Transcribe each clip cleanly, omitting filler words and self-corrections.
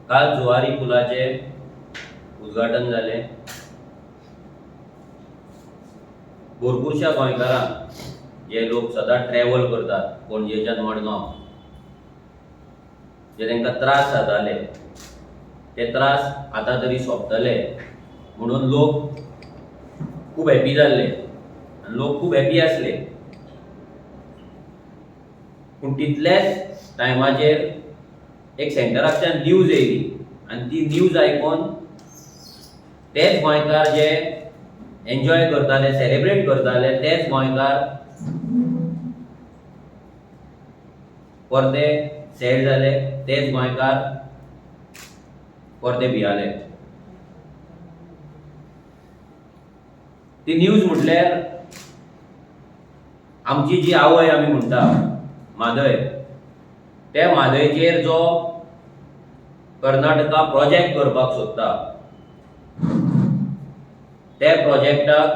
काल जुवारी पुलाचें उद्घाटन जालें. भरपूरश्या गोंयकारांक, जे लोक सदांच ट्रॅवल करतात पणजेच्यान मडगांव, जे तांकां त्रास जाताले ते त्रास आतां तरी सोंपतले म्हणून लोक खूब हॅपी जाल्ले आनी लोक खूब हॅपी आसले. पूण तितल्याच टायमाचेर एक सेंटरांतल्यान न्यूज येयली आनी ती न्यूज आयकून तेच गोंयकार जे एन्जॉय करताले, सेलिब्रेट करताले, तेच गोंयकार परते सॅड जाले, तेच गोंयकार परते भियाले. ती न्यूज म्हटल्यार आमची जी आवय आमी म्हणटा म्हादय, त्या म्हादयचेर जो कर्नाटका प्रोजेक्ट करपाक सोदता त्या प्रोजेक्टाक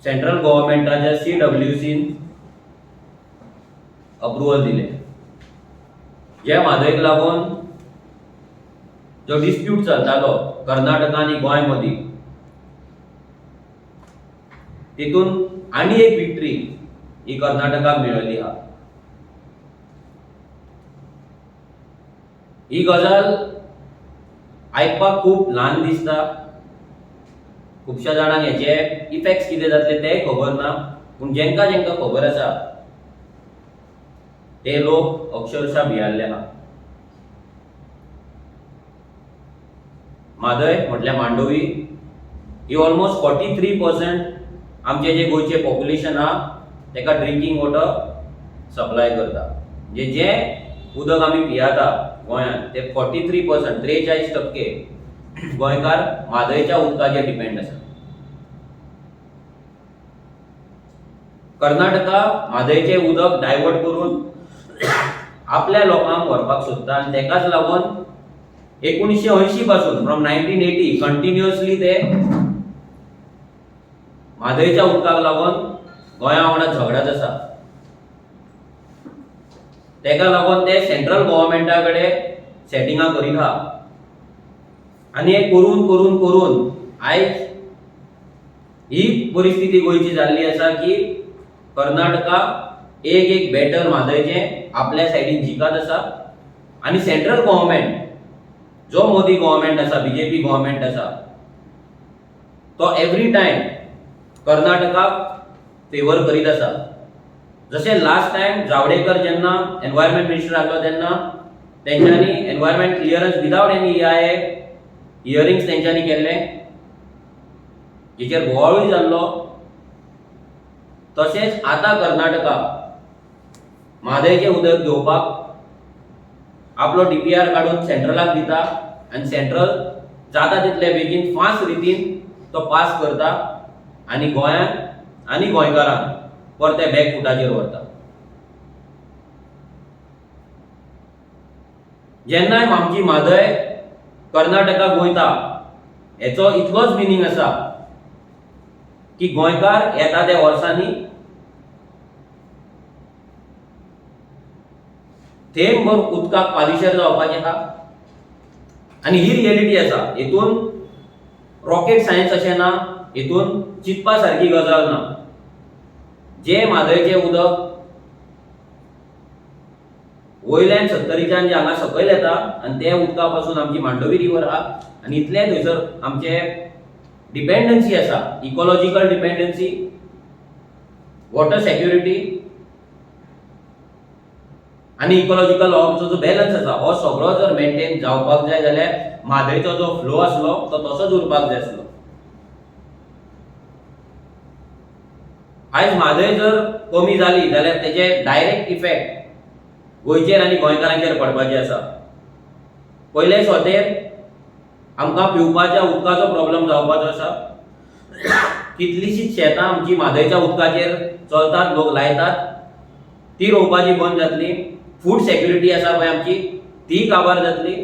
सेंट्रल गव्हर्मेंटाच्या CWCन अप्रुवल दिलें. ज्या म्हादयक लागून जो डिस्प्यूट चलतालो कर्नाटका आनी गोंय मदीं, तितून आनी एक विक्ट्री ही कर्नाटकाक मेळिल्ली आहा. ही गजाल आयकपाक खूब ल्हान दिसता, खुबश्या जाणांक हेचे इफेक्ट्स कितें जातले तेंय खबर ना, पूण जेंकां जेंकां खबर आसा ते लोक अक्षरशा भियाल्ले आहा. म्हादय म्हटल्यार मांडोवी ही ऑलमोस्ट 43% आमचे जे गोंयचे पॉप्युलेशन आहा तेका ड्रिंकींग वॉटर सप्लाय करता. म्हणजे जें उदक आमी पियाता गोंयांत ते 43%, 43% गोंयकार म्हादयच्या उदकाचेर डिपेंड आसा. कर्नाटका म्हादयचें उदक डायवर्ट करून आपल्या लोकांक व्हरपाक सोदता आनी तेकाच लागून 1980 पासून, फ्रॉम 1980 कंटिन्युअसली ते म्हादयच्या उदकाक लागून गोंया वांगडा झगडत आसा. तेका लागून ते सेंट्रल गव्हर्मेंटा कडेन सेटिंगां करीत आहा आनी हें करून करून करून आयज ही परिस्थिती गोंयची जाल्ली आसा की कर्नाटका एक एक बॅटल म्हादयचें आपल्या सायडीन जिखत आसा आनी सेंट्रल गव्हर्मेंट जो मोदी गव्हर्मेंट आसा, बीजेपी गव्हर्मेंट आसा, तो एवरी टायम कर्नाटकाक फेवर करीत आसा. जशें लास्ट टायम जावडेकर जेन्ना एनवायरमेंट मिनिस्टर आसलो तेन्ना तेंच्यांनी environment clearance without any EIA hearings तेंच्यांनी केल्ले, जेचेर बोवाळूय जाल्लो. तशेंच आतां कर्नाटका म्हादयचें उदक घेवपाक आपलो DPR काडून सेंट्रलाक दिता आनी सेंट्रल जाता तितले बेगीन फास्ट रितीन तो पास करता आनी गोंयांक आनी गोंयकारांक परते बॅक फुटाचेर व्हरता. जेन्नाय आमची म्हादय कर्नाटकाक वयता हेचो इतलोच मिनींग आसा की गोंयकार येता त्या वर्सांनी थेंबभर उदकाक पालिशेर जावपाचें आहा आनी ही रियलिटी आसा. हेतून रॉकेट सायन्स अशें ना, हेतून चिंतपा सारकी गजाल ना. जें म्हादयचें उदक वयल्यान सत्तरीच्यान जें हांगा सकयल येता आनी ते उदका पासून आमची मांडोवी रिवर आहा आनी इतलें थंयसर आमचें डिपेंडन्सी आसा, इकोलॉजिकल डिपेंडन्सी, वॉटर सेक्युरिटी आनी इकोलॉजिकल आमचो जो बॅलन्स आसा हो सगळो जर मेंटेन जावपाक जाय जाल्यार म्हादयचो जो फ्लो आसलो तो तसोच उरपाक जाय आसलो. आयज म्हादय जर कमी जाली जाल्यार तेजे डायरेक्ट इफेक्ट गोंयचेर आनी गोंयकारांचेर पडपाचे आसा. पयले सोतेर आमकां पिवपाच्या उदकाचो प्रॉब्लम जावपाचो आसा. कितलींशींच शेतां आमची म्हादयच्या उदकाचेर चलतात, लोक लायतात, ती रोवपाची बंद जातली. फूड सेक्युरिटी आसा पळय आमची ती काबार जातली.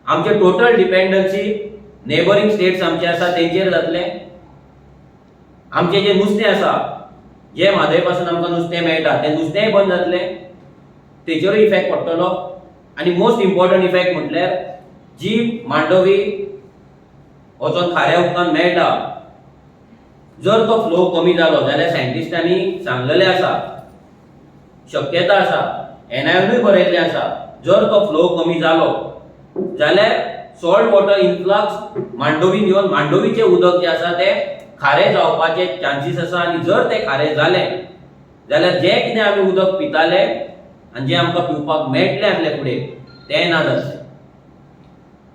आमचे टोटल डिपेंडन्सी नेबरींग स्टेट्स आमचे आसा तेंचेर जातले. आमचे जे नुस्तें आसा, जे म्हादय पासून आमकां नुस्तें मेळटा तें नुस्तेंय बंद जातलें. तेचेरूय इफेक्ट पडटलो. आनी मोस्ट इम्पॉर्टंट इफेक्ट म्हटल्यार जी मांडवी वचोन खाऱ्या उदकान मेळटा, जर तो फ्लो कमी जालो जाल्यार सायंटिस्टांनी सांगलेलें आसा, शक्यता आसा, एनआयनूय बरयल्लें आसा, जर तो फ्लो कमी जालो जाल्यार सॉल्ट वॉटर इन्फ्लक्स मांडोवीन येवन मांडोवीचें उदक जें आसा तें खारें जावपाचे चान्सीस आसा. आनी जर तें खारें जालें जाल्यार जें कितें आमी उदक पिताले आनी जें आमकां पिवपाक मेळटलें आसलें फुडें तें ना जातलें.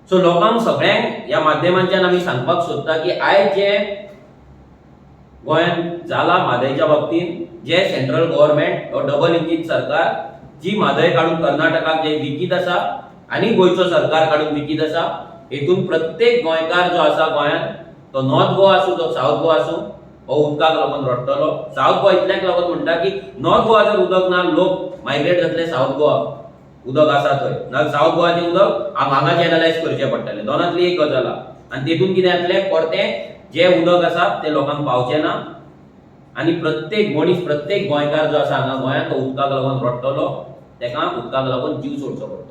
सो लोकांक सगळ्यांक ह्या माध्यमांतल्यान आमी सांगपाक सोदता की आयज जें गोंयांत जाला म्हादयच्या बाबतींत, जे सेंट्रल गव्हर्मेंट हो डबल इंजीन सरकार जी म्हादय काडून कर्नाटकाक जे विकीत आसा आनी गोंयचो सरकार काडून विकीत आसा, हेतून प्रत्येक गोंयकार जो आसा गोंयांत, तो नॉर्थ गोवा आसूं, तो सावथ गोवा आसूं, हो उदकाक लागून रडटलो. सावथ गोवा इतल्याक लागून म्हणटा की नॉर्थ गोवा जर उदक ना, लोक मायग्रेट जातले सावथ गोवा, उदक आसा थंय. ना सावथ गोवाचें उदक हांगा चॅनलायज करचें पडटलें. दोनांतली एक गजाल आहा. आनी तेतून कितें जातलें, परतें जें उदक आसा तें लोकांक पावचें ना आनी प्रत्येक मनीस, प्रत्येक गोंयकार जो आसा हांगा गोंयांत, तो उदकाक लागून रडटलो, तेका उदकाक लागून जीव सोडचो पडटलो.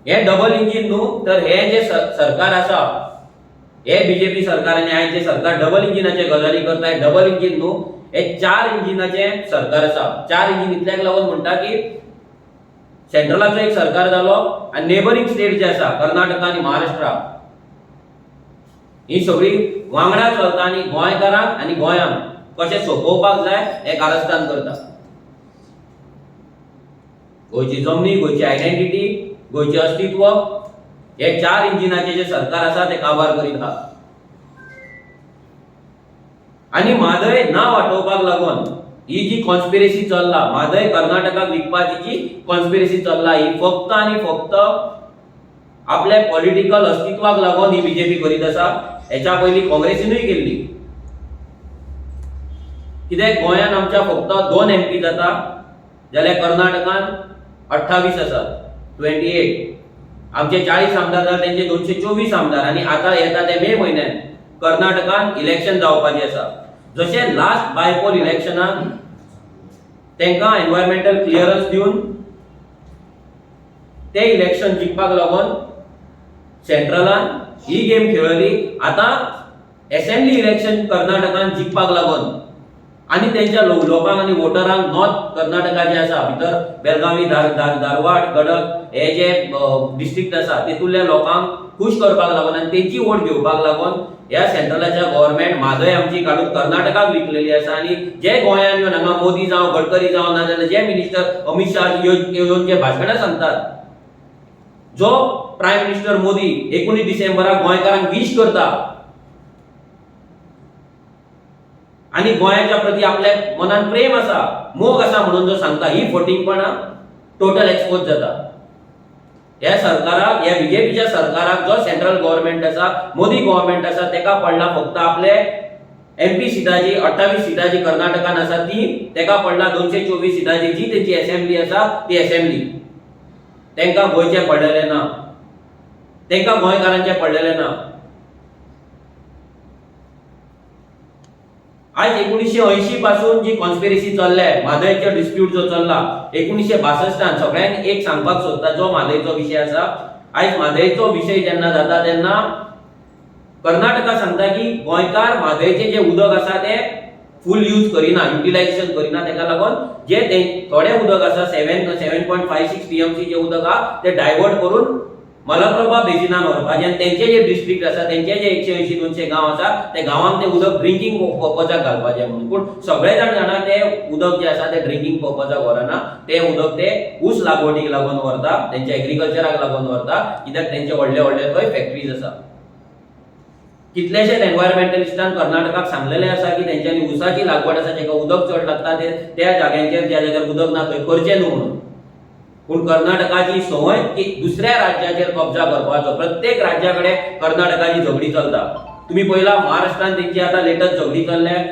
हें डबल इंजीन न्हू, तर हें जें सरकार आसा, हे बीजेपी सरकार आनी आयज जें सरकार डबल इंजिनाचे गजाली करता, हें डबल इंजीन न्हू, हे 4 इंजिनाचें सरकार आसा. 4 इंजीन इतल्याक लागून म्हणटा की सेंट्रलाचो एक सरकार जालो आनी नेबरींग स्टेट जे आसा कर्नाटका आनी महाराष्ट्रा, ही सगळी वांगडा चलता आनी गोंयकारांक आनी गोंयांक कशें सोंपोवपाक जाय हें कारस्थान करता. गोंयची जमनी, गोंयची आयडेंटिटी, गोंयचें अस्तित्व हे 4 इंजिनाचे जे सरकार आसा ते काबार करीत आहा. आनी म्हादय ना वाटोवपाक लागून ही जी कॉन्स्पिरसी चल्ला, म्हादय कर्नाटकाक विकपाची जी कॉन्स्पिरसी चल्ला, ही फक्त आनी फक्त आपल्या पॉलिटिकल अस्तित्वाक लागून ही बीजेपी करीत आसा. हेच्या पयलीं काँग्रेसीनूय केल्ली. कित्याक गोंयांत आमच्या फक्त 2 एमपी जाता जाल्यार कर्नाटकान 28 आसात, 28. आमचे 40 आमदार जाल्यार तेंचे 224 आमदार. आनी आतां येता ते मे म्हयन्यान कर्नाटकान इलेक्शन जावपाचें आसा. जशें लास्ट बायपोल इलेक्शनाक तांकां एनवायरमेंटल क्लियरन्स दिवन ते इलेक्शन जिखपाक लागून सेंट्रलान ही गेम खेळ्ळी, आतां एसेंब्ली इलेक्शन कर्नाटकान जिखपाक लागून आनी तेंच्या लोकांक आनी वोटरांक नॉर्थ कर्नाटका जे आसा भितर बेलगावी, धारवाड, गडक हे जे डिस्ट्रिक्ट आसा तेतूंतल्या लोकांक खूश करपाक लागून आनी तेंची वोट घेवपाक लागून ह्या सेंट्रलाच्या गव्हर्मेंट म्हादय आमची काडून कर्नाटकाक विकलेली आसा. आनी जे गोंयांत येवन हांगा मोदी जावं, गडकरी जावं, नाजाल्यार जे मिनिस्टर अमीत शाह येवन जे भाशणां सांगतात, जो प्रायम मिनिस्टर मोदी 19 डिसेंबराक गोंयकारांक वीश करता आनी गोंयाच्या प्रती आपल्या मनान प्रेम आसा, मोग आसा म्हणून जो सांगता, ही फटींगपणां टोटल एक्सपोज जाता. ह्या सरकाराक, ह्या बीजेपीच्या सरकाराक, जो सेंट्रल गव्हर्मेंट आसा, मोदी गव्हर्मेंट आसा, तेका पडला फक्त आपले एमपी सिटाची, 28 सिटाची कर्नाटकान आसा ती तेका पडला, 224 सिटाची जी तेंची एसेंब्ली आसा ती एसेंब्ली. तेंकां गोंयचें पडलेलें ना, तेंकां गोंयकारांचें पडलेलें ना. आयज 1980 पासून जी कॉन्स्पिरसी चल्ल्या, म्हादयचो डिस्प्यूट जो चल्ला 1962 सगळ्यांक एक सांगपाक सोदता, जो म्हादयचो विशय आसा, आयज म्हादयचो विशय जेन्ना जाता तेन्ना कर्नाटका सांगता की गोंयकार म्हादयचें जें उदक आसा तें फूल यूज करिना, युटिलायझेशन करिना. तेका लागून जे थोडें उदक आसा 7.56 TMC जें उदक आहा तें डायवर्ट करून मलप्रभा बेजिनान व्हरपाचें आनी तेंचे जे डिस्ट्रिक्ट आसा, तेंचे जे 180-200 गांव आसा ते गांवांक तें उदक ड्रिंकींग पर्पजाक घालपाचें म्हणून. पूण सगळे जाण जाणा तें उदक जें आसा तें ड्रिंकींग पर्पजाक व्हरना, तें उदक ते ऊस लागवडीक लागून व्हरता, तेंच्या एग्रीकल्चराक लागून व्हरता, कित्याक तेंचे व्हडले व्हडले थंय फॅक्टरीज आसा. कितलेशेच एनवायरमेंटलिस्टान कर्नाटकाक सांगलेलें आसा की तेंच्यांनी ऊसाची लागवड आसा जेका उदक चड लागता ते त्या जाग्यांचेर ज्या जाग्यार उदक ना थंय करचें न्हू म्हणून. पूण कर्नाटकाची संवय की दुसऱ्या राज्याचेर कब्जा करपाचो. प्रत्येक राज्या कडेन कर्नाटकाची झगडी चलता. तुमी पळयला महाराष्ट्रान तेंची आतां लेटस्ट झगडी चल्ल्या,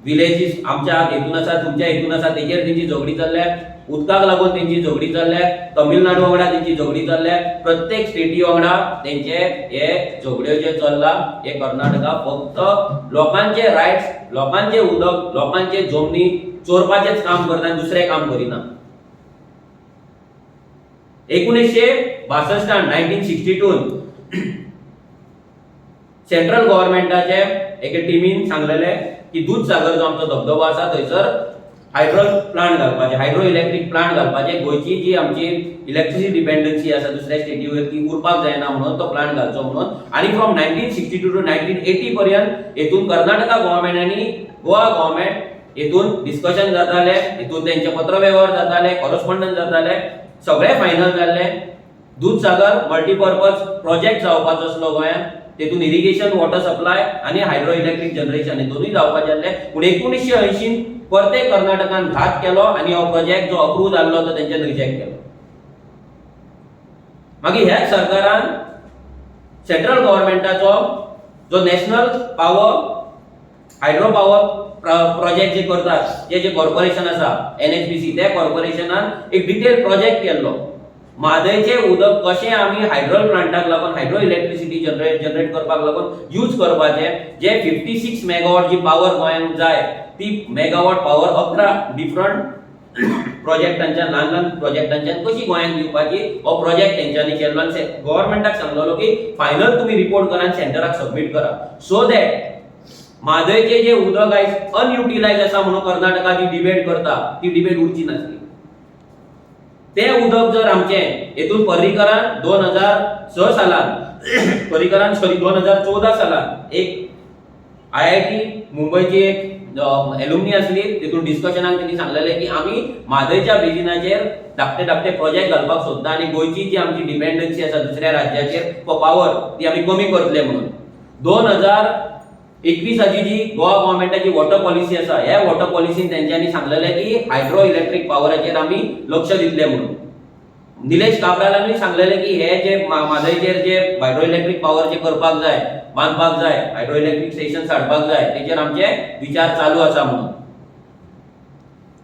विलेजीस आमच्या हेतून आसा, तुमच्या हेतून आसा, तेजेर तेंची झगडी चल्ल्या, उदकाक लागून तेंची झगडी चल्ल्या, तमिळनाडू वांगडा तेंची झगडी चल्ल्या, प्रत्येक स्टेटी वांगडा तेंचे हे झगड्यो जे चल्ला हे कर्नाटका फक्त लोकांचे रायट्स, लोकांचे उदक, लोकांचे जमनी चोरपाचेंच काम करता आनी दुसरें काम करिना. 1962, 1962 सेंट्रल गव्हर्मेंटाचे एके टिमीन सांगलेले की दूधसागर जो आमचो धबधबो आसा थंयसर हायड्रो प्लांट घालपाचे, हायड्रो इलेक्ट्रीक प्लांट घालपाचे. गोंयची जी आमची इलेक्ट्रिसिटी डिपेंडन्सी आसा दुसऱ्या स्टेटी वयर ती उरपाक जायना म्हणून तो प्लांट घालचो म्हणून. आनी from 1962 to 1980 पर्यंत हेतून कर्नाटका गव्हर्मेंट आनी गोवा गव्हर्मेंट हेतून डिस्कशन जाताले, हेतून तेंचे पत्रवेव्हार जाताले, कॉरस्पॉन्डन्स जाताले, सगळें फायनल जाल्लें. दूधसागर मल्टीपर्पज प्रोजेक्ट जावपाचो आसलो गोंयांत. तेतून इरिगेशन वॉटर सप्लाय आनी हायड्रो इलेक्ट्रीक जनरेशन हे दोनूय जावपाचे आसले. पूण 1980 परते कर्नाटकान घात केलो आनी हो प्रोजेक्ट जो अप्रूव जाल्लो तो तेंच्यान रिजेक्ट केलो. मागीर ह्याच सरकारान सेंट्रल गव्हर्मेंटाचो जो national power hydro power project जे करतात, जे जे कॉर्पोरेशन आसा एनएचपीसी, त्या कॉर्पोरेशनान एक डिटेल प्रोजेक्ट केल्लो, म्हादयचें उदक कशें आमी हायड्रो प्लांटाक लागून हायड्रो इलेक्ट्रिसिटी जनरेट करपाक लागून यूज करपाचें. जे 56 मेगावॉट जी पावर गोंयांक जाय ती मेगावॉट पावर 11 डिफरंट प्रोजेक्टांच्यान, ल्हान ल्हान प्रोजेक्टांच्यान कशी गोंयांक दिवपाची, हो प्रोजेक्ट तेंच्यांनी केल्लो. आनी गव्हर्मेंटाक सांगलेलो की फायनल तुमी रिपोर्ट करा आनी सेंटराक सबमीट करा, सो that म्हादयचे जे उदक आयज अनयुटिलायज आसा म्हणून कर्नाटका जी डिबेट करता ती डिबेट उरची नासली. तें उदक जर आमचें हेतून पर्रीकरान 2006 सालान, पर्रीकरान, सॉरी, 2014 सालान एक आयआयटी मुंबयची एक एलुमनी आसली, तितून डिस्कशनाक तेणी सांगलेलें की आमी म्हादयच्या बेजिनाचेर धाकटे धाकटे प्रोजेक्ट घालपाक सोदता आनी गोंयची जी आमची डिपेंडन्सी आसा दुसऱ्या राज्याचेर फॉर पावर ती आमी कमी करतले म्हणून. 2021ची जी गोवा गव्हर्मेंटाची वॉटर पॉलिसी आसा, ह्या वॉटर पॉलिसीन तेंच्यांनी सांगलेलें की हायड्रो इलेक्ट्रीक पावराचेर आमी लक्ष दितले म्हणून. निलेश काब्रालानूय सांगलेलें की हे जे म्हादयचेर जे हायड्रो इलेक्ट्रीक पावर जे करपाक जाय, बांदपाक जाय, हायड्रो इलेक्ट्रीक स्टेशन हाडपाक जाय, तेचेर आमचे विचार चालू आसा म्हणून.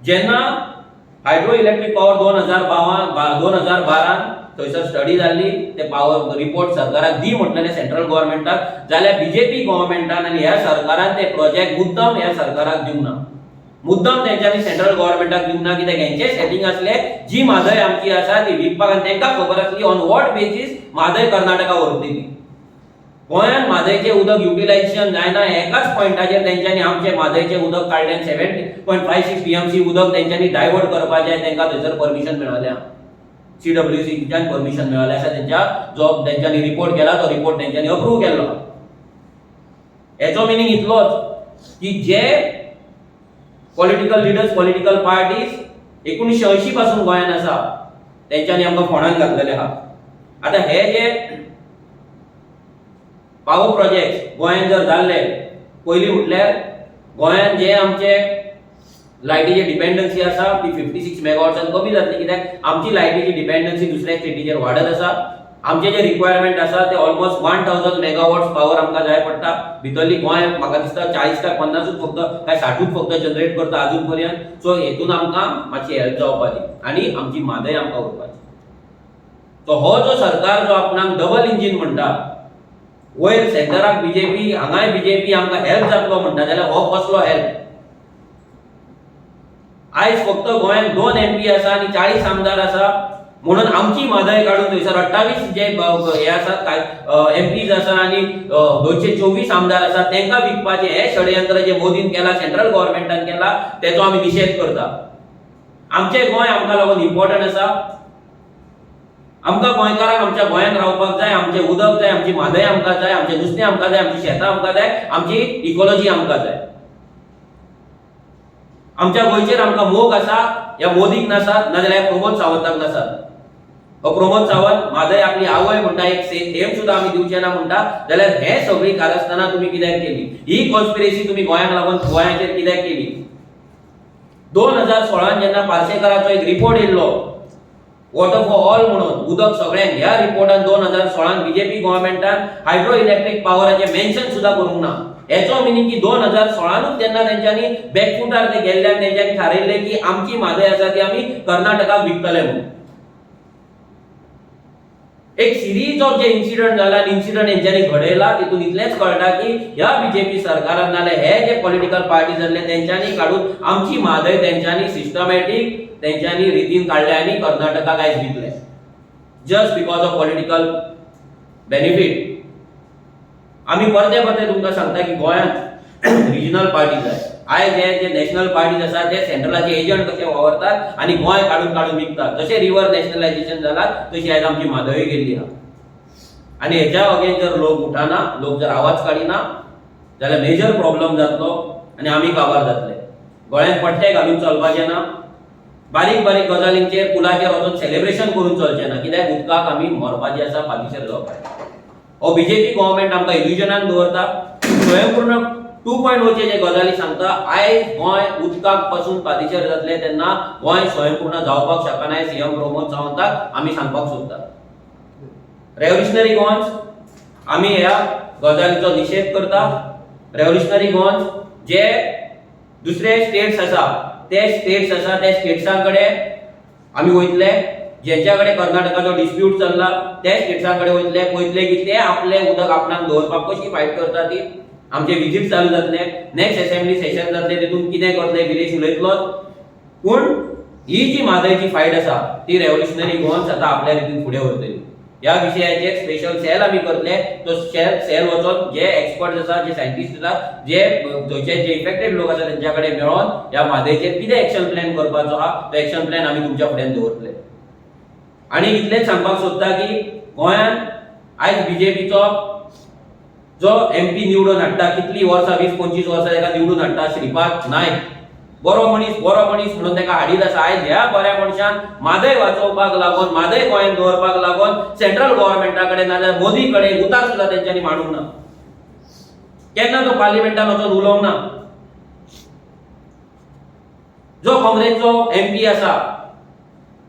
जेन्ना हायड्रो इलेक्ट्रीक पावर 2012 थंयसर स्टडी जाल्ली, ते पावर रिपोर्ट सरकाराक दी म्हटलेले सेंट्रल गव्हर्मेंटाक, जाल्यार बीजेपी गव्हर्मेंटान आनी ह्या सरकारान ते प्रोजेक्ट मुद्दम ह्या सरकाराक दिवंक ना, मुद्दम तेंच्यांनी सेंट्रल गव्हर्मेंटाक दिवंक ना. कित्याक हेंचे सेटींग आसले जी म्हादय आमची आसा ती विकपाक. आनी तांकां खबर आसली on what basis Mhadei Karnataka व्हरतली ती. गोंयांत म्हादयचें उदक युटिलायझेशन जायना एकाच पॉयंटाचेर तेंच्यांनी आमचें म्हादयचें उदक काडलें. 7.56 टीएमसी उदक तेंच्यांनी डायवर्ट करपाचें तांकां थंयसर परमिशन मेळ्ळें, सीडब्ल्यूसीच्यान परमिशन मेळ्ळें आसा. तेंच्या जो तेंच्यांनी रिपोर्ट केला तो रिपोर्ट तेंच्यांनी अप्रूव केल्लो. हेचो मिनींग इतलोच की जे पॉलिटिकल लिडर्स, पॉलिटिकल पार्टीज 1980 पासून गोंयांत आसा तेंच्यांनी आमकां फोंडान घातलेले आहा. आतां हे जे पावर प्रोजेक्ट गोंयांत जर जाल्ले, पयलीं म्हटल्यार गोंयांत जे आमचे लायटीची डिपेंडन्सी आसा ती 56 मेगावॉट्सान कमी जातली, कित्याक आमची लायटीची डिपेंडन्सी दुसऱ्या स्टेटीचेर वाडत आसा. आमचे जे रिक्वायरमेंट आसा ते ऑलमोस्ट 1000 मेगावॉट्स पावर आमकां जाय पडटा. भितरली गोंय म्हाका दिसता 40 काय 50ूच फक्त, काय 60ूच फक्त जनरेट करता अजून पर्यंत. सो हेतून आमकां मातशी हेल्प जावपाची आनी आमची म्हादय आमकां उरपाची. सो हो जो सरकार जो आपणाक डबल इंजीन म्हणटा, वयर सेंटराक बीजेपी, हांगाय बीजेपी, आमकां हेल्प जातलो म्हणटा, जाल्यार हो कसलो हेल्प? आयज फक्त गोंयांत दोन एमपी आसा आनी 40 आमदार आसा म्हणून आमची म्हादय काडून थंयसर 28 जे हे आसात, काय एमपीज आसा आनी 224 आमदार आसा, तांकां विकपाचें हें षडयंत्र जे मोदीन केलां, सेंट्रल गव्हर्मेंटान केलां, तेचो आमी निशेध करता. आमचें गोंय आमकां लागून इम्पॉर्टंट आसा. आमकां गोंयकारांक आमच्या गोंयांत रावपाक जाय. आमचें उदक जाय, आमची म्हादय आमकां जाय, आमचें नुस्तें आमकां जाय, आमची शेतां आमकां जाय, आमची इकोलॉजी आमकां जाय. आमच्या गोंयचेर आमकां मोग आसा. ह्या मोदीक नासा, नाजाल्यार ह्या प्रमोद सावंताक नासा. हो प्रमोद सावंत म्हादय आपली आवय म्हणटा, एक थेंब सुद्दां आमी दिवचे ना म्हणटा, जाल्यार हे सगळीं कारस्थानां तुमी कित्याक केली? ही कॉन्स्पिरसी तुमी गोंयांक लागून गोंयाचेर कित्याक केली? 2016 जेन्ना पार्सेकराचो एक रिपोर्ट येयल्लो, वॉटर फॉर ऑल म्हणून, उदक सगळ्यांक, ह्या रिपोर्टान 2016 बीजेपी गव्हर्मेंटान हायड्रो इलेक्ट्रीक पावराचें मेन्शन सुद्दां करूंक ना. हेचो मिनींग की 2016नूच तेन्ना तेंच्यांनी बॅकफुटार ते गेल्ले आनी तेंच्यांनी थारायल्लें की आमची म्हादय आसा ती आमी कर्नाटकाक विकतले म्हणून. एक सिरीज ऑफ जे इन्सिडंट जाला आनी इन्सिडंट हेंच्यांनी घडयला, तितून इतलेंच कळटा की ह्या बीजेपी सरकारान नाल्यार हे जे पॉलिटिकल पार्टी जाल्ले तेंच्यांनी काडून आमची म्हादय तेंच्यांनी सिस्टमॅटीक तेंच्यांनी रितीन काडले आनी कर्नाटकाक आयज विकले, just because of political benefit. आमी परते परते तुमकां सांगता की गोंयांत रिजनल पार्टी जाय. आयज हे जे नॅशनल पार्टीज आसा ते सेंट्रलाचे एजंट कशे वावरतात आनी गोंय काडून काडून विकतात. जशें रिवर नॅशनलायझेशन जाला, तशी आयज आमची म्हादय गेल्ली आहा. आनी हेच्या अगेन्स्ट जर लोक उठाना, लोक जर आवाज काडिना जाल्यार मेजर प्रॉब्लम जातलो आनी आमी काबार जातले. गळ्यान पट्टे घालून चलपाचें ना, बारीक बारीक गजालींचेर पुलाचेर वचून सेलिब्रेशन करून चलचें ना, कित्याक उदकाक आमी मरपाचें आसा, पालिशेर जावपाचें. हो बीजेपी गव्हर्मेंट आमकां इल्युजनान दवरता. स्वयंपूर्ण 2.0चे जे गजाली सांगता, आयज गोंय उदकाक पासून पादिशेर जातले तेन्ना गोंय स्वयंपूर्ण जावपाक शकना. सीएम प्रमोद सावंताक आमी सांगपाक सोदता, रेव्होल्युशनरी गोवन्स आमी ह्या गजालीचो निशेध करता. रेव्होल्युशनरी गोवन्स जे दुसरे स्टेट्स आसा, ते स्टेट्स आसा, त्या स्टेट्सां कडेन आमी वयतले. जेंच्या कडेन कर्नाटकाचो डिस्प्यूट चल्ला त्या स्टेट्सां कडेन वयतले, पळयतले की ते आपलें उदक आपणाक दवरपाक कशी फायट करता ती. आमचे विजीट चालू जातले, नेक्स्ट असेंब्ली सेशन जातले, तितून कितें करतले विरेश उलयतलोच. पूण ही जी म्हादयची फायट आसा ती रेव्होल्युशनरी गोवन्स आतां आपल्या रितीन फुडें व्हरतली. ह्या विशयाचेर स्पेशल सेल आमी करतले. तो सेल सेल वचोन जे एक्सपर्ट्स आसा, जे सायंटिस्ट आसा, जे थंयचे जे इफेक्टेड लोक आसा, तेंच्या कडेन मेळोन ह्या म्हादयचेर कितें एक्शन प्लॅन करपाचो आहा तो एक्शन प्लॅन आमी तुमच्या फुड्यान दवरतले. आनी इतलेंच सांगपाक सोदता की गोंयांत आयज बीजेपीचो जो एमपी निवडून हाडटा, कितलीं वर्सां, 20-25 वर्सां ताका निवडून हाडटा, श्रीपाद नायक, बरो मनीस, बरो मनीस म्हणून ताका हाडीत आसा. आयज ह्या बऱ्या मनशान म्हादय वाचोवपाक लागून, म्हादय गोंयांत दवरपाक लागून सेंट्रल गव्हर्मेंटा कडेन नाजाल्यार मोदी कडेन उतार सुद्दां तेंच्यांनी मांडूंक ना. केन्ना तो पार्लिमेंटान वचून उलोवंक ना. जो काँग्रेसचो एमपी आसा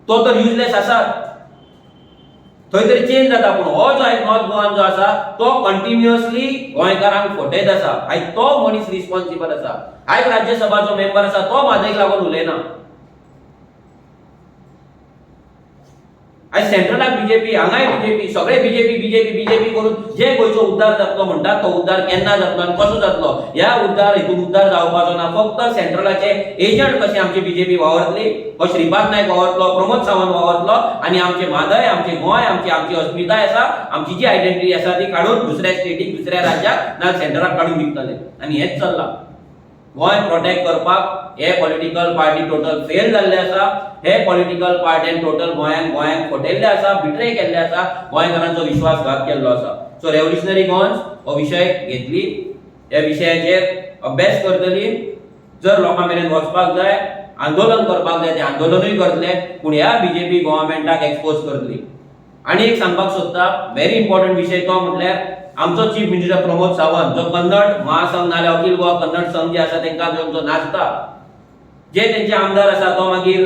तो तर युजलेस आसा, थंय तरी चेंज जाता. पूण हो जो आयज नॉर्थ गोवान जो आसा तो कंटिन्युअसली गोंयकारांक फटयत आसा. आयज तो मनीस रिस्पॉन्सिबल आसा. आयज राज्यसभाचो मेंबर आसा तो म्हादयक लागून उलयना. आयज सेंट्रलाक बीजेपी, हांगाय बीजेपी, सगळे बीजेपी बीजेपी बीजेपी करून जे गोंयचो उद्धार जातलो म्हणटात तो उद्धार केन्ना जातलो आनी कसो जातलो? ह्या उद्धार हितून उद्धार जावपाचो ना. फक्त सेंट्रलाचे एजंट कशे आमची बीजेपी वावरतली, हो श्रीपाद नायक वावरतलो, प्रमोद सावंत वावरतलो आनी आमचे म्हादय, आमचे गोंय, आमची आमची अस्मिताय आसा, आमची जी आयडेंटिटी आसा ती काडून दुसऱ्या स्टेटीक, दुसऱ्या राज्याक ना सेंट्रलाक काडून विकतले. आनी हेंच चल्लां. गोंय प्रोटेक्ट करपाक हे पॉलिटिकल पार्टी टोटल फेल जाल्ले आसा. हे पॉलिटिकल पार्टीन टोटल गोंयांक गोंयांक फटयल्ले आसा, बिट्रे केल्ले आसा, गोंयकारांचो विश्वासघात केल्लो आसा. सो रेव्होल्युशनरी गोवन्स हो विशय घेतली, ह्या विशयाचेर अभ्यास करतली. जर लोकां मेरेन वचपाक जाय, आंदोलन करपाक जाय, ते आंदोलनूय करतले, पूण ह्या बीजेपी गव्हर्मेंटाक एक्सपोज करतली. आनी एक सांगपाक सोदता, व्हेरी इम्पॉर्टंट विशय, तो म्हटल्यार आमचो चीफ मिनिस्टर प्रमोद सावंत जो कन्नड महासंघ नाल्यार अखिल गोवा कन्नड संघ जे आसा तेंकां घेवन जो नाचता, जे तेंचे आमदार आसा, तो मागीर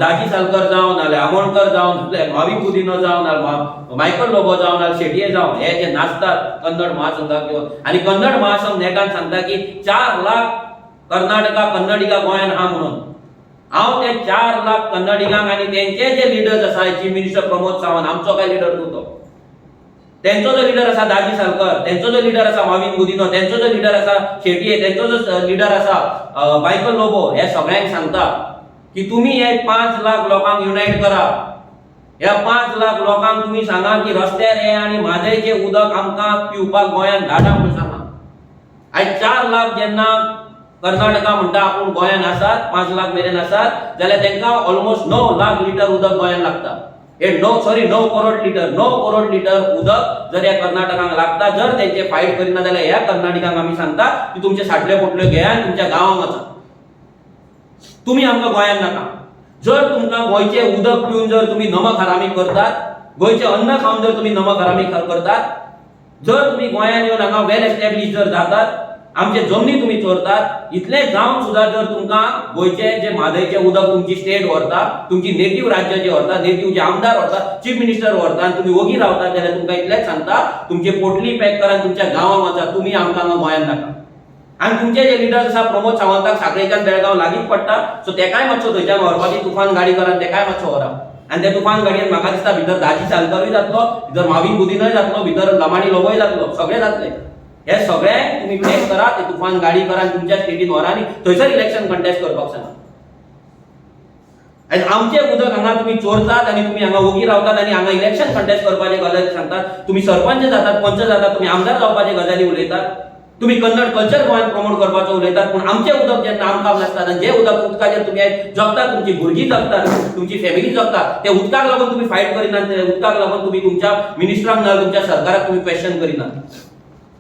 दाजी सालकर जावं, नाल्यार आमोणकर जावं, नाल्यार मावी कुदिनो जावं, नाल्यार मायकल लोबो जावं, नाल्यार शेटये जावं, हे जे नाचतात कन्नड महासंघाक घेवन आनी कन्नड महासंघ नेटान सांगता की 4 लाख कर्नाटका कन्नडिगा गोंयान आहा म्हणून, हांव त्या 4 लाख कन्नडिगांक आनी तेंचे जे लिडर्स आसा, चीफ मिनिस्टर प्रमोद सावंत आमचो काय लिडर न्हू तो, तेंचो जो लिडर आसा दाजी सालकर, तेंचो जो लिडर आसा माविन गुदिनो, तेंचो जो लिडर आसा शेटये, तेंचो जो लिडर आसा मायकल लोबो, हे सगळ्यांक सांगता की तुमी हे 5 लाख लोकांक युनायट करा. ह्या 5 लाख लोकांक तुमी सांगा की रस्त्यार हे आनी म्हादयचें उदक आमकां पिवपाक गोंयांत धाडा म्हणून सांगा. आयज 4 लाख जेन्ना कर्नाटका म्हणटा आपूण गोंयांत आसात, 5 लाख मेरेन आसात, जाल्यार तांकां ऑलमोस्ट 9 लाख लिटर उदक गोंयांत लागता. हे 9, sorry, 9 crore litre, 9 crore litre उदक जर ह्या कर्नाटकांक लागता, जर तेंचे फायट करिना जाल्यार ह्या कर्नाटकांक आमी सांगता की तुमचे साटले पोटल्यो घेया आनी तुमच्या गांवांक वचा, तुमी आमकां गोंयांत नाका. जर तुमकां गोंयचें उदक पिवन जर तुमी नमक हरामी करतात, गोंयचें अन्न खावन जर तुमी नमक हरामी करतात, जर तुमी गोंयांत येवन हांगा वेल एस्टॅब्लीश जर जातात, आमचे जमनी तुमी चोरतात, इतलें जावन सुद्दां जर तुमकां गोंयचें जे म्हादयचें उदक तुमची स्टेट व्हरता, तुमची नेटीव राज्य जे व्हरता, नेटीव जे आमदार व्हरता, चीफ मिनिस्टर व्हरता आनी तुमी ओगी रावतात, जाल्यार तुमकां इतलेंच सांगता, तुमचे पोटली पॅक करा आनी तुमच्या गांवांक वचा, तुमी आमकां हांगा गोंयांत नाका. आनी तुमचे जे लिडर्स आसा, प्रमोद सावंताक साखळेच्यान बेळगांव लागींच पडटा, सो तेकाय मातसो थंयच्यान व्हरपाची तुफान गाडी करा आनी तेकाय मातसो व्हरा. आनी ते तुफान गाडयेन म्हाका दिसता भितर दाजी सालकरूय जातलो, भितर माविन गुदिनय जातलो, भितर लमाणी लोबोय जातलो, सगळे जातले. हे सगळे तुमी पॅक करा, ते तुफान गाडी करा आनी तुमच्या स्टेटीन व्हरा आनी थंयसर इलेक्शन कंटेस्ट करपाक सांगा. आनी आमचें उदक हांगा तुमी चोरतात आनी तुमी हांगा ओगी रावतात आनी हांगा इलेक्शन कंटेस्ट करपाचे गजाली सांगतात. तुमी सरपंच जातात, पंच जातात, तुमी आमदार जावपाचे गजाली उलयतात, तुमी कन्नड कल्चर गोंयांत प्रमोट करपाचो उलयतात. पूण आमचें उदक जेन्ना आमकां नासता आनी जे उदक उदकाचेर तुमी आयज जगतात, तुमची भुरगीं जगतात, तुमची फॅमिली जगता, ते उदकाक लागून तुमी फायट करिनात, ते उदकाक लागून तुमी तुमच्या मिनिस्टरांक ना तुमच्या सरकाराक तुमी क्वेश्चन करिनात.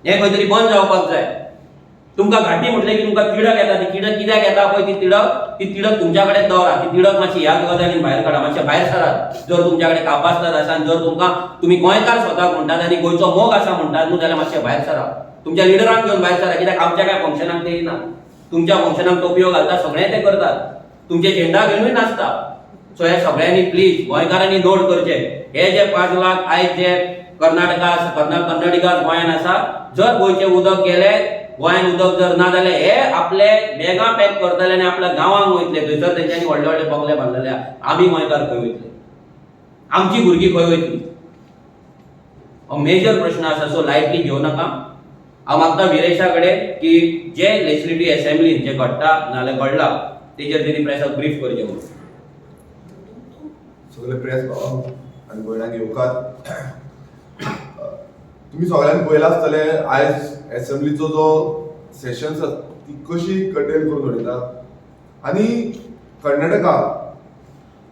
हें खंय तरी बंद जावपाक जाय. तुमकां घांटी म्हटलें की तुमकां तिडक येता. ती तिडक कित्याक येता पळय, ती तिडक तुमच्या कडेन दवरा. ती तिडक मातशी ह्या गजालीन भायर काडा, मातशें भायर सरात. जर तुमच्या कडेन कापास्ताद आसा आनी जर तुमकां तुमी गोंयकार स्वताक म्हणटात आनी गोंयचो मोग आसा म्हणटात न्हू, जाल्यार मातशें भायर सरा, तुमच्या लिडरांक घेवन भायर सरा. कित्याक आमच्या काय फंक्शनाक ते येना. तुमच्या फंक्शनाक टोपयो घालता, सगळें ते करतात, तुमचे झेंडा घेवनूय नाचता. सो हे सगळ्यांनी प्लीज गोंयकारांनी नोट करचे, हे जे 5 लाख आयज जे कर्नाटका कन्नडिगास गोंयान आसा, जर गोंयचें उदक गेलें, गोंयान उदक जर ना जाल्यार हे आपले बॅगां पॅक करतले आनी आपल्या गांवांक वयतले. थंयसर तेंच्यांनी व्हडले व्हडले बंगले बांदलेले आहा. आमी गोंयकार खंय वयतले? आमची भुरगीं खंय वयतली? हो मेजर प्रश्न आसा. सो लायटली घेवं नाका. हांव मागता विरेशा कडेन की जे लेजिस्लेटीव असेंब्लीन जे घडटा नाजाल्यार घडला तेजेर तेणी प्रेसाक ब्रीफ करचें म्हणून. सगळे प्रेस भावांक आनी भयणांक येवकार. तुमी सगळ्यांनी पळयलां आसतलें, आयज एसेंब्लीचो जो सेशन्स आसा ती कशी कटेल करून उडयता आनी कर्नाटका,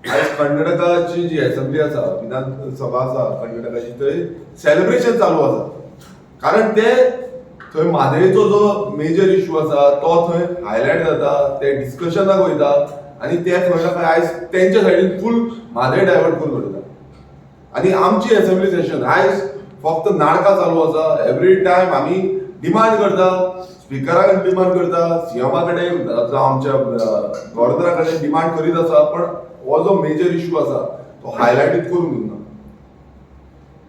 आयज कर्नाटकाची जी एसेंब्ली आसा, विधानसभा आसा कर्नाटकाची, थंय सेलिब्रेशन चालू आसा, कारण ते थंय म्हादयचो जो मेजर इशू आसा तो थंय हायलायट जाता, ते डिस्कशनाक वयता आनी ते खंय ना खंय आयज तेंच्या सायडीन फूल म्हादय डायवर्ट करून उडयता. आनी आमची एसेंब्ली सेशन आयज फक्त नाटकां चालू आसा. एवरी टायम आमी डिमांड करता, स्पिकरा कडेन डिमांड करता, सीएमा कडेन जावं आमच्या गव्हर्नरा कडेन डिमांड करीत आसा, पण हो जो मेजर इशू आसा तो हायलायटीत करूंक दिना.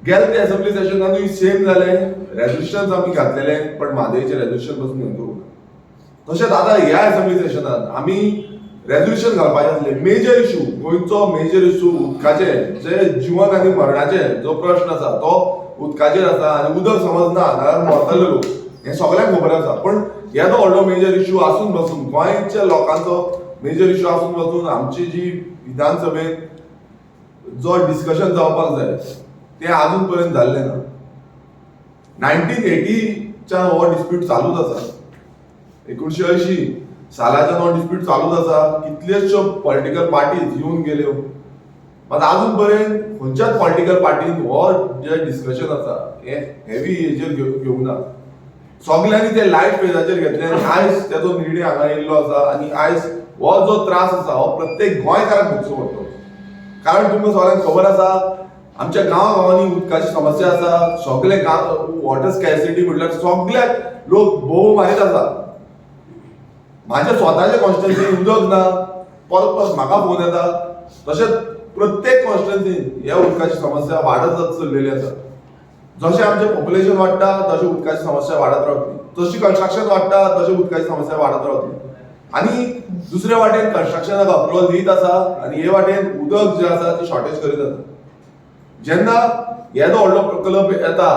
गेले ते असेंब्ली सेशनानूय सेम जालें. रेजोल्युशन आमी घातलेले, पण म्हादयचें रेजोल्युशन पसून हें करूंक ना. तशेंच आतां ह्या असेंब्ली सेशनान आमी रेजोल्युशन घालपाचें आसलें. मेजर इशू, गोंयचो मेजर इशू उदकाचे, जे जिवन आनी मरणाचे जो प्रश्न आसा तो उदकाचेर आसा आनी उदक समज ना जाल्यार मरतले लोक, हें सगळ्यांक खबर आसा. पण येदो व्हडलो मेजर इशू आसून बसून, गोंयच्या लोकांचो मेजर इशू आसून बसून, आमची जी विधानसभेत जो डिस्कशन जावपाक जाय तें अजून पर्यंत जाल्लें ना. 1980च्यान हो डिस्प्यूट चालूच आसा. 1980 सालाच्यान हो डिस्प्यूट चालूच आसा. कितल्योश्यो पॉलिटिकल पार्टीज येवन गेल्यो, मात अजून पर्यंत खंयच्याच पॉलिटिकल पार्टीन हो जे डिस्कशन आसा हें हेवी हेजेर घेवंक ना. सगल्यांनी ते लायट फेजाचेर घेतले आनी आयज तेजो निर्णय हांगा येयल्लो आसा आनी आयज हो जो त्रास आसा हो प्रत्येक गोंयकाराक भोगचो पडटलो, कारण तुमकां सगळ्यांक खबर आसा, आमच्या गांव गांवांनी उदकाची समस्या आसा. सगळे गांव वॉटर स्कॅसिटी म्हटल्यार सगळ्याक लोक भोव मारीत आसा. माझ्या स्वताच्या कॉन्स्टिट्युन्सीन उदक ना, परत परत म्हाका फोन येता. तशेंच प्रत्येक कॉन्स्टिट्युन्सीन ह्या उदकाची समस्या वाडत चल्लेली आसा. जशें आमचें पॉप्युलेशन वाडटा तशें उदकाची समस्या वाडत रावतली, जशी कन्स्ट्रक्शन वाडटा तशें उदकाची समस्या वाडत रावतली. आनी दुसरे वाटेन कन्स्ट्रक्शनाक अप्रुवल दित आसा आनी हे वाटेन उदक जें आसा ती शॉर्टेज करीत आसा. जेन्ना येदो व्हडलो प्रकल्प येता,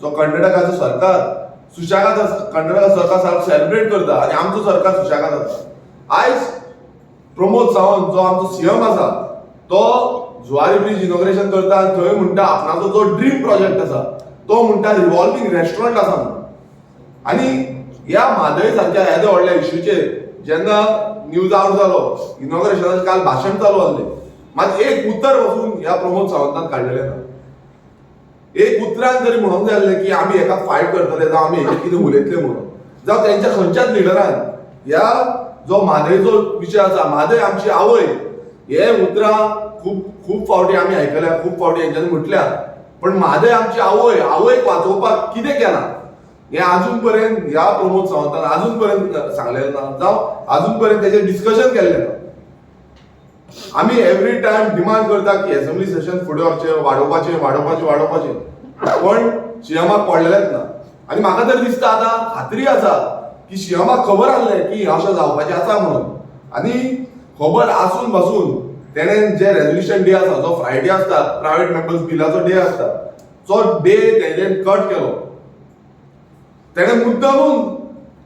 जो कर्नाटकाचो सरकार सुशेगाद आसा, कर्नाटका सरकार सारको सेलिब्रेट करता आनी आमचो सरकार सुशेगाद आसा. आयज प्रमोद सावंत जो आमचो सीएम आसा तो जुवारी ब्रिज इनॉग्रेशन करता आनी थंय म्हणटा आपणाचो जो ड्रीम प्रोजेक्ट आसा तो म्हणटा रिव्हॉल्विंग रेस्टॉरंट आसा म्हणून. आनी ह्या म्हादय सारक्या येद्या व्हडल्या इश्यूचेर जेन्ना न्यूज आवट जालो, इनॉग्रेशनाचें काल भाशण चालू आसलें, मात एक उतर पसून ह्या प्रमोद सावंतान काडलेलें ना. एक उतरान तरी म्हणूंक जाय आसलें की आमी हेका फायट करतले, जावं आमी हेजेर कितें उलयतले म्हणून, जावं तेंच्या खंयच्याच लिडरान ह्या जो म्हादयचो विशय आसा, म्हादय आमची आवय हे उतरां खूब खूब फावटी आमी आयकल्या, खूब फावटी हेंच्यांनी म्हटल्या, पण म्हादय आमची आवय, आवयक वाचोवपाक कितें केलां हें अजून पर्यंत ह्या प्रमोद सावंतान अजून पर्यंत सांगलेलें ना, जावं अजून पर्यंत तेजेर डिस्कशन केल्लें ना. आमी एवरी टायम डिमांड करता की असेंब्ली सेशन फुडें व्हरचें, वाडोवपाचें, वाडोवपाचें, वाडोवपाचें, पण सीएमाक पडलेलेंच ना. आनी म्हाका तरी दिसता, आतां खात्री आसा की सीएमाक खबर आसलें की अशें जावपाचें आसा म्हणून, आनी खबर आसून बसून तेणें जे रेजोल्युशन डे आसा, जो फ्रायडे आसता, प्रायवेट मेंबर्स बिलाचो डे आसता, तो डे तेणें कट केलो. तेणें मुद्दामून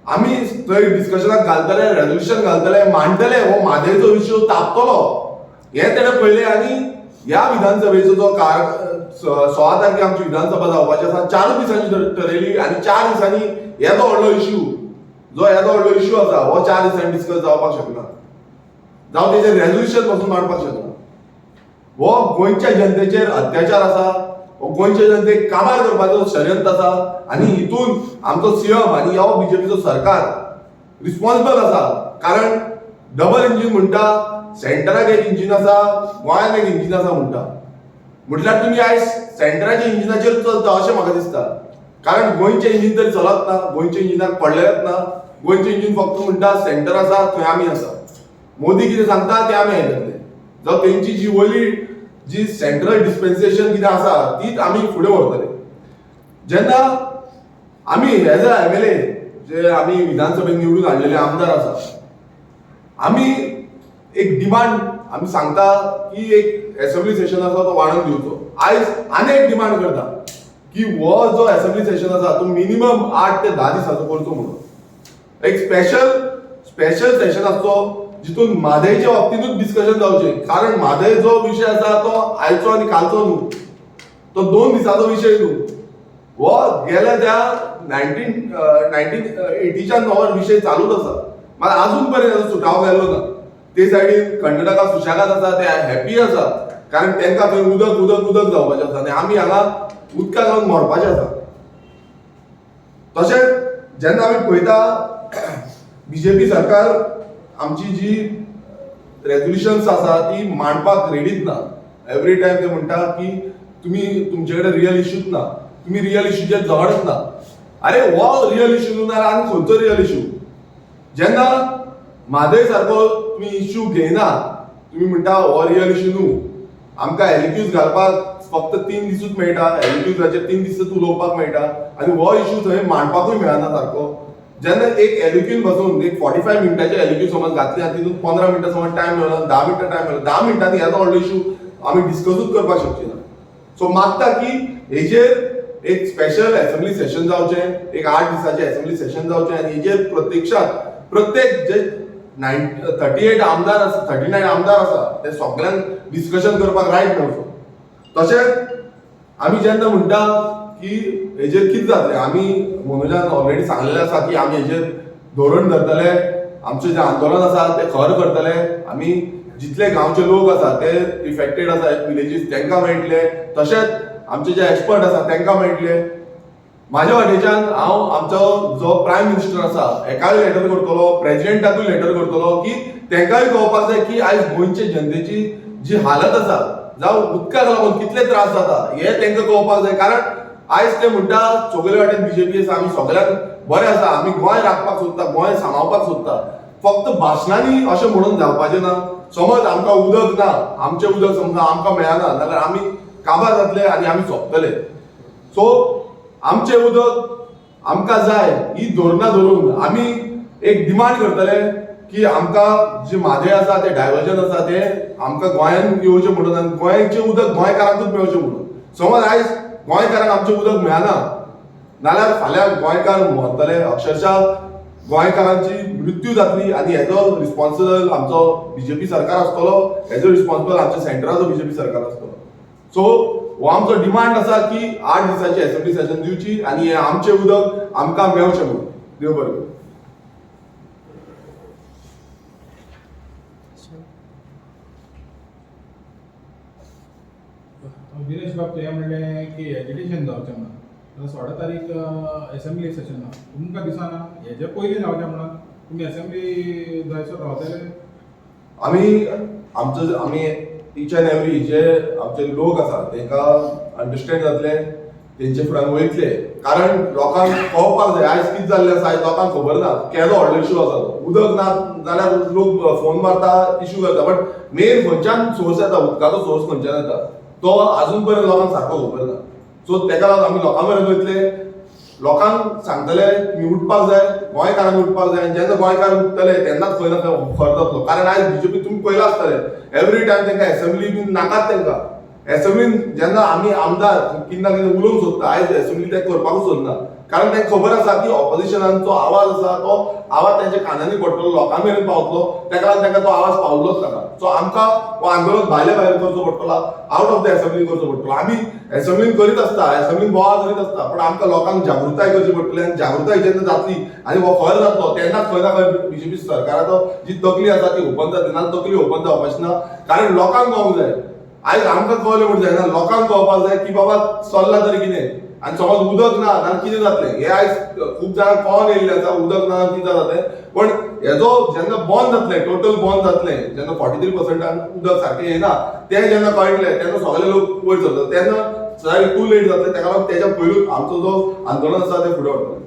आमी थंय डिस्कशनाक घालतले, रेजोल्युशन घालतले, मांडटले, हो म्हादयचो विशय तापतलो हें तेणें पळयलें. आनी ह्या विधानसभेचो जो कार 16 तारखे आमची विधानसभा जावपाची आसा, 4 दिसांची ठरयली आनी 4 दिसांनी येदो व्हडलो इश्यू, जो येदो व्हडलो इश्यू आसा, हो 4 दिसांनी डिस्कस जावपाक शकना, जावं तेजेर रेजोल्युशन पासून मांडपाक शकना. हो गोंयच्या जनतेचेर अत्याचार आसा, हो गोंयच्या जनतेक काबार करपाचो षडयंत्र आसा आनी हितून आमचो सीएम आनी हो बीजेपीचो सरकार रिस्पॉन्सिबल आसा. कारण डबल इंजीन म्हणटा, सेंटराक एक इंजीन आसा, गोंयांत एक इंजीन आसा म्हणटा, म्हटल्यार तुमी आयज सेंटराच्या इंजिनाचेर चलता अशें म्हाका दिसता. कारण गोंयचें इंजीन तरी चलत ना, गोंयच्या इंजिनाक पडलेलेच ना. गोंयचें इंजीन फक्त म्हणटा सेंटर आसा थंय आमी आसा, मोदी कितें सांगता तें आमी आयकतले. जावं तेंची जी वयली जी सेंट्रल डिस्पेन्सेशन कितें आसा तीच आमी फुडें व्हरतले. जेन्ना आमी एज अ एमएलए, जे आमी विधानसभेत निवडून हाडलेले आमदार आसा, आमी एक डिमांड आमी सांगता की एक एसेंब्ली सेशन आसा तो वाडोवन दिवचो. आयज आनी एक डिमांड करता की हो जो एसेंब्ली सेशन आसा तो मिनिमम 8 ते 10 दिसाचो करचो म्हणून, एक स्पेशल स्पेशल सेशन आसचो जितून म्हादयच्या बाबतींतूच डिस्कशन जावचें. कारण म्हादय जो विशय आसा तो आयचो आनी कालचो न्हू, तो 2 दिसाचो विशय न्हू, हो गेल्या त्या 1980च्यान हो विशय चालूच आसा. मात अजून पर्यंत ताचो सुटावो जाल्लो ना. ते सायडीन कर्नाटका सुशेगाद आसा, ते हॅपी आसा, कारण तांकां थंय उदक उदक उदक जावपाचें आसा आनी आमी हांगा उदकाक लागून मरपाचें आसा. तशेंच जेन्ना आमी पळयता बीजेपी सरकार आमची जी रेजोल्युशन्स आसा ती मांडपाक रेडीच ना. एवरी टायम ते म्हणटा की तुमी तुमचे कडेन रियल इश्यूच ना, तुमी रियल इश्यूचेर झगडच ना. अरे हो रियल इश्यू न्हू जाल्यार आनी खंयचो रियल इश्यू? जेन्ना म्हादय सारको तुमी इश्यू घेयना, तुमी म्हणटा हो रियल इश्यू न्हू, आमकां एलक्यूज घालपाक फक्त 3 दिसूच मेळटा, एलक्यूजाचेर 3 दिसूच उलोवपाक मेळटा आनी हो इश्यू थंय मांडपाकूय मेळना सारको. जेन्ना एक एलक्यून बसून एक 45 मिनटाचे एलक्यू समज घातली आनी तितून 15 मिनटां समज टायम मेळ्ळो, 10 मिनटां टायम मेळ्ळो, 10 मिनटांनी हेजो व्हडलो इश्यू आमी डिस्कसूच करपाक शकची ना. सो मागता की हेजेर एक स्पेशल एसेंब्ली सेशन जावचें, एक 8 दिसाचें एसेंब्ली सेशन जावचें आनी हेजेर प्रत्यक्षात प्रत्येक जे 38 आमदार आसा, 39 आमदार आसा, ते सगळ्यांक डिस्कशन करपाक रायट मेळचो. तशेंच आमी जेन्ना म्हणटा की हेजेर कितें जातलें, आमी मनोजान ऑलरेडी सांगलेलें आसा की आमी हेजेर धोरण धरतले, आमचें जें आंदोलन आसा तें खर करतले. आमी जितले गांवचे लोक आसा ते इफेक्टेड आसा विलेजीस तांकां मेळटले, तशेंच आमचे जे एक्सपर्ट आसा तांकां मेळटले. म्हाज्या वाटेच्यान हांव आमचो जो प्रायम मिनिस्टर आसा हेकाय लेटर करतलो, प्रेजिडेंटाकूय लेटर करतलो की तांकांय कळपाक जाय की आयज गोंयचे जनतेची जी हालत आसा, जावं उदकाक लागून कितले त्रास जाता हे तांकां कळपाक जाय. कारण आयज ते म्हणटा सगळे वाटेन बीजेपी आसा, आमी सगळ्यांक बरें आसा, आमी गोंय राखपाक सोदता, गोंय सांबाळपाक सोदता. फक्त भाशणांनी अशें म्हणून जावपाचें ना. समज आमकां उदक ना, आमचें उदक समजा आमकां मेळना जाल्यार आमी काबार जातले आनी आमी सोंपतले. सो आमचें उदक आमकां जाय ही धोरणां धरून आमी एक डिमांड करतले की आमकां जी म्हादय आसा तें डायवर्जन आसा तें आमकां गोंयांत येवचें म्हणून आनी गोंयचें उदक गोंयकारांकूच मेळचें म्हणून. समज आयज गोंयकारांक आमचें उदक मेळना नाल्यार फाल्यां गोंयकार मरतले, अक्षरशः गोंयकारांची मृत्यू जातली आनी हेजो रिस्पॉन्सिबल आमचो बीजेपी सरकार आसतलो, हेजो रिस्पॉन्सिबल आमच्या सेंटराचो बीजेपी सरकार आसतलो. सो हो आमचो डिमांड आसा की 8 दिसाची एसेंब्ली सेशन दिवची आनी हें आमचें उदक आमकां मेळचें म्हणून. देव बरें करूं. विरेश बाब, तुवें म्हणलें की एजिटेशन जावचें म्हणून. आतां 16 तारीख एसेंब्ली सेशन आहा, तुमकां दिसना हेजे पयलीं जावचें म्हणून तुमी एसेंब्ली जायसर रावतले? आमी आमचो आमी इच एंड एवरी जे आमचे लोक आसा तांकां अंडरस्टँड जातले, तेंचे फुड्यान वयतले. कारण लोकांक कळपाक जाय आयज कितें जाल्लें आसा, आयज लोकांक खबर ना केदो व्हडलो इशू आसा तो. उदक ना जाल्यार लोक फोन मारता, इशू करता, बट मेन खंयच्यान सोर्स येता, उदकाचो सोर्स खंयच्यान येता तो आजून पर्यंत लोकांक सारको खबर ना. सो तेका लागून आमी लोकां मेरेन वयतले, लोकांक सांगतले तुमी उठपाक जाय, गोंयकारांनी उठपाक जाय. आनी जेन्ना गोंयकार उठतले तेन्नाच खंय ना खंय फरक जातलो. कारण आयज बीजेपी तुमी पळयलां आसतलें, एवरी टायम तांकां एसेंब्ली बीन नाकात. तांकां एसेंब्लीन जेन्ना आमी आमदार कितें ना कितें उलोवंक सोदता, आयज एसेंब्ली ते करपाकूच सोदना. कारण तांकां खबर आसा की ऑपोजिशनाचो आवाज आसा तो आवाज तेंच्या कानांनी पडटलो, लोकां मेरेन पावतलो. ताका लागून तांकां तो आवाज पावलोच नाका. सो आमकां हो आंदोलन भायले भायर करचो पडटलो, आवट ऑफ the assembly करचो पडटलो. आमी एसेंब्लीन करीत आसता, एसेंब्लीन बोवाळ करीत आसता, पण आमकां लोकांक जागृताय करची पडटली. आनी जागृताय जेन्ना जातली आनी हो खर जातलो तेन्नाच खंय ना खंय बीजेपी सरकाराचो जी तकली आसा ती ओपन जातली. ना तकली ओपन जावपाची ना, कारण लोकांक कळोंक जाय. आयज आमकां कळलें म्हूण जायना, लोकांक कळपाक जाय की बाबा चल्ला तरी कितें आनी समज उदक ना जाल्यार कितें जातलें हें आयज खूब जाणांक कळोन येयल्लें आसा, उदक ना जाल्यार कितें जातलें. पण हेजो जेन्ना बंद जातलें, टोटल बंद जातलें, जेन्ना 43%न उदक सारकें येना तें जेन्ना कळटलें तेन्ना सगळे लोक वयर सरतले, तेन्ना टू लेट जातलें. ताका लागून तेच्या पयलूच आमचो जो आंदोलन आसा तें फुडें व्हरतले.